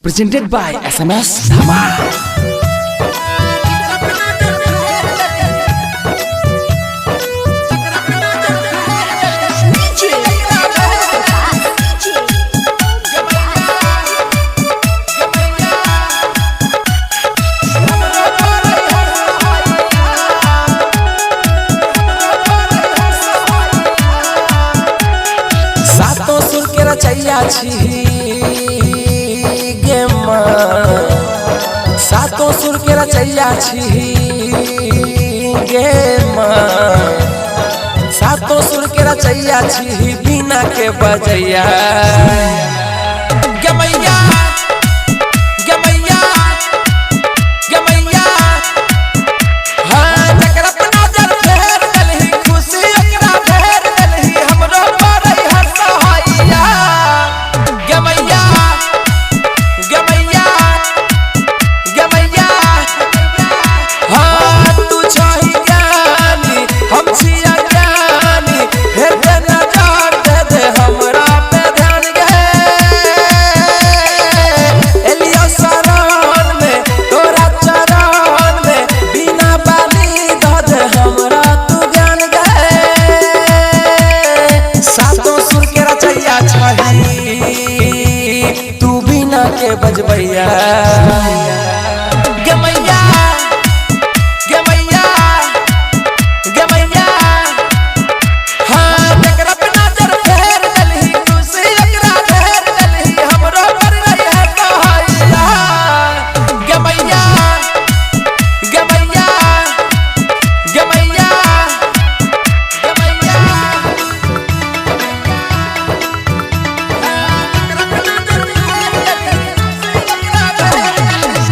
Presented by SMS Dhamal. सातों सुर के रचैया छी गे माँ, सातों सुर के रचैया छी गे माँ, सातों सुर के रचैया छी बिना के बजैया गे मैया, गे मैया, गे मैया। हाँ, जकरा पे नजर फेर देलही, खुशी ओकरा फेर देलही, हमरो पड़ै हंसहैया। गे मैया, गे मैया, गे मैया। हाँ, तू छही ज्ञानी, हम छी अज्ञानी, फेर दे नजर दे दे हमरा पे ध्यान गे। एलियो शरण में, तोरा चरण में, बिना बाली दऽ दे हमरा तू ज्ञान गे। सातों सुर के रचैया छही, तू बिना के बजबैया गे मैया, गे मैया, गे मैया। हाँ, जकरा पे नजर फेर देलही, खुशी ओकरा फेर देलही, हमरो पर रहे कहैया। गे मैया, गे मैया, गे मैया, गे मैया।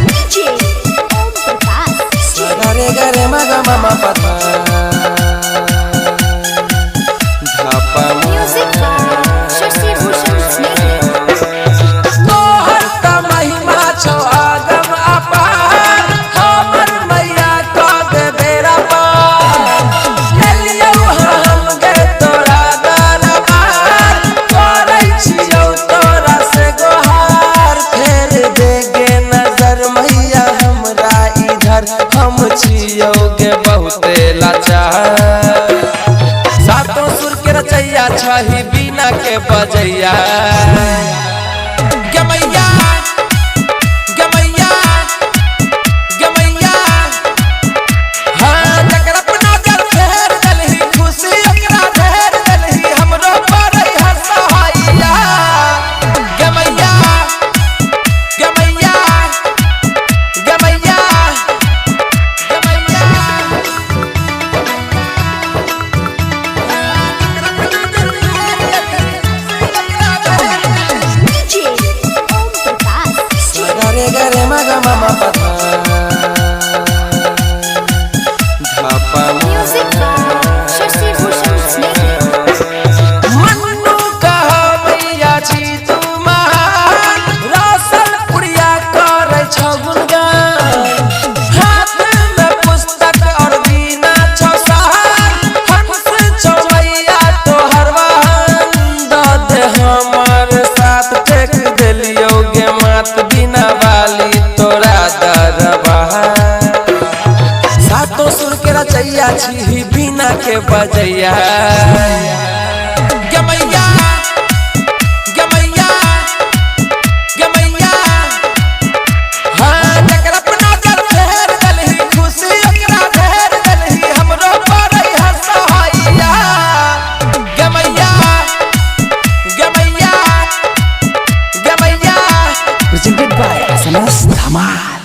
DJ Om Prakash. गरे गरे मग मम पता धप Music by Shashi Bhushan Snehi. तोहर त महिमा छौ आगम अपार, हमर मैया कऽ दे बेड़ा पार। एलियौ हम गे तोरा दरबार, करै छियौ तोरा से गोहार। फेर दे गे नजर मैया हमरा इधर, हम छियौ गे बहुते लाचार। सातों सुर के रचैया छही बिना के बजैया गे मैया, गे मैया, गे मैया। हाँ, जकरा पे नजर फेर देलही, खुशी ओकरा फेर देलही, हमरो पड़ै हंसहैया। गे मैया, गे मैया, गे मैया, गे मैया। DJ Om Prakash. गरे गरे मग मम पता धप Music by Shashi Bhushan Snehi. Mannu कह मैया छी तू महान, रौशन पुरिया करै छौ गुणगान। हाथ में पुस्तक और वीणा छौ सहार, हंस छौ मैया तोहर वाहन। दऽ दे हमर साथ टेक देलियौ गे मात, बिना वाली तोरा दरबार। सातों सुर के रचैया छी बिना के बजैया गे मैया, गे मैया, गे मैया। हाँ, जकरा पे नजर फेर देलही, खुशी ओकरा फेर देलही, हमरो पड़ै हंसहैया। गे मैया, गे मैया, गे मैया। Presented by SMS Dhamal.